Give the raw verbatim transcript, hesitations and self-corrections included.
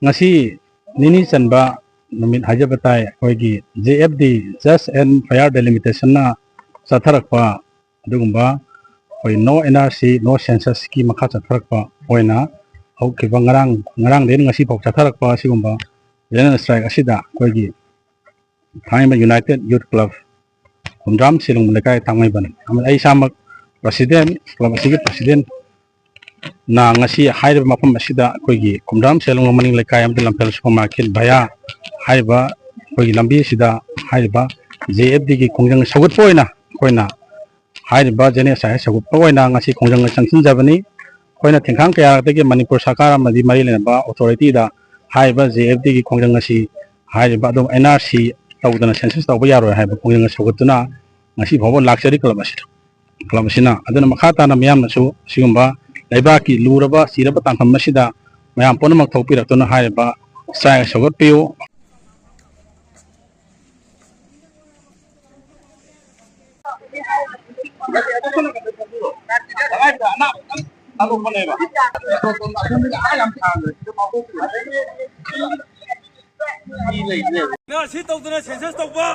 ꯉꯁꯤ ꯅꯤꯅꯤ ꯆꯟꯕ ꯅꯨꯃꯤꯠ ꯍꯥꯏꯖꯕ ꯇꯥꯏ, ꯑꯩꯈꯣꯏꯒꯤ J F D, Just and Fair Delimitation-ꯅ ꯆꯠꯊꯔꯛꯄ ꯑꯗꯨꯒꯨꯝꯕ ꯑꯩꯈꯣꯏ No N R C, No Census-ꯀꯤ ꯃꯈꯥ ꯆꯠꯊꯔꯛꯄ ꯑꯣꯏꯅ ꯍꯧꯈꯤꯕ ꯉꯔꯥꯡ, ꯉꯔꯥꯡꯗꯒꯤ ꯉꯁꯤ ꯐꯥꯎ ꯆꯠꯊꯔꯛꯄ ꯑꯁꯤꯒꯨꯝꯕ general strike ꯑꯁꯤꯗ ꯑꯩꯈꯣꯏꯒꯤ ꯊꯥꯡꯃꯩꯕꯟ United Youth Club, ꯈꯨꯝꯗ꯭ꯔꯥꯝ ꯁꯦꯂꯨꯡꯕꯝ ꯂꯩꯀꯥꯏ ꯊꯥꯡꯃꯩꯕꯟ, ꯑꯃꯗꯤ ꯑꯩ ꯏꯁꯥꯃꯛ president, club ꯑꯁꯤꯒꯤ president ꯅ ꯉꯁꯤ ꯍꯥꯏꯔꯤꯕ ꯃꯐꯝ ꯑꯁꯤꯗ ꯑꯩꯈꯣꯏꯒꯤ ꯈꯨꯝꯗ꯭ꯔꯥꯝ ꯁꯦꯂꯨꯡꯕꯝ ꯃꯅꯤꯡ ꯂꯩꯀꯥꯏ ꯑꯃꯗꯤ ꯂꯝꯐꯦꯜ supermarket ꯚꯌꯥ ꯍꯥꯏꯔꯤꯕ ꯑꯩꯈꯣꯏꯒꯤ ꯂꯝꯕꯤ ꯑꯁꯤꯗ ꯍꯥꯏꯔꯤꯕ J F D-ꯒꯤ ꯈꯣꯡꯖꯪ ꯁꯧꯒꯠꯄ ꯑꯣꯏꯅ ꯑꯩꯈꯣꯏꯅ ꯍꯥꯏꯔꯤꯕ general strike ꯁꯧꯒꯠꯄ ꯑꯣꯏꯅ ꯉꯁꯤ ꯈꯣꯡꯖꯪ ꯑꯁꯤ ꯆꯪꯁꯤꯟꯖꯕꯅꯤ꯫ ꯑꯩꯈꯣꯏꯅ ꯊꯦꯡꯈꯥꯡ ꯀꯌꯥꯗꯒꯤ ꯃꯅꯤꯄꯨꯔ ꯁꯔꯀꯥꯔ ꯑꯃꯗꯤ ꯃꯔꯤ ꯂꯩꯅꯕ authority-ꯗ ꯍꯥꯏꯔꯤꯕ J F D-ꯒꯤ ꯈꯣꯡꯖꯪ ꯑꯁꯤ ꯍꯥꯏꯔꯤꯕ ꯑꯗꯨꯝ N R C ꯇꯧꯗꯅ census ꯇꯧꯕ ꯌꯥꯔꯣꯏ ꯍꯥꯏꯕ ꯈꯣꯡꯖꯪ ꯑꯁꯤ ꯁꯧꯒꯠꯇꯨꯅ ꯉꯁꯤ ꯐꯥꯎꯕ ꯂꯥꯛꯆꯔꯤ club ꯑꯁꯤꯗ꯫ Club ꯑꯁꯤꯅ꯫ ꯑꯗꯨꯅ ꯃꯈꯥ ꯇꯥꯅ ꯃꯤꯌꯥꯝꯅꯁꯨ ꯁꯤꯒꯨꯝꯕ ꯂꯩꯕꯥꯛꯀꯤ ꯂꯨꯔꯕ ꯆꯤꯔꯕ ꯇꯥꯡꯐꯝ ꯑꯁꯤꯗ ꯃꯌꯥꯝ ꯄꯨꯝꯅꯃꯛ ꯊꯣꯛꯄꯤꯔꯛꯇꯨꯅ ꯍꯥꯏꯔꯤꯕ strike ꯁꯧꯒꯠꯄꯤꯌꯨ꯫ N R C ꯇꯧꯗꯅ census ꯇꯧꯕ!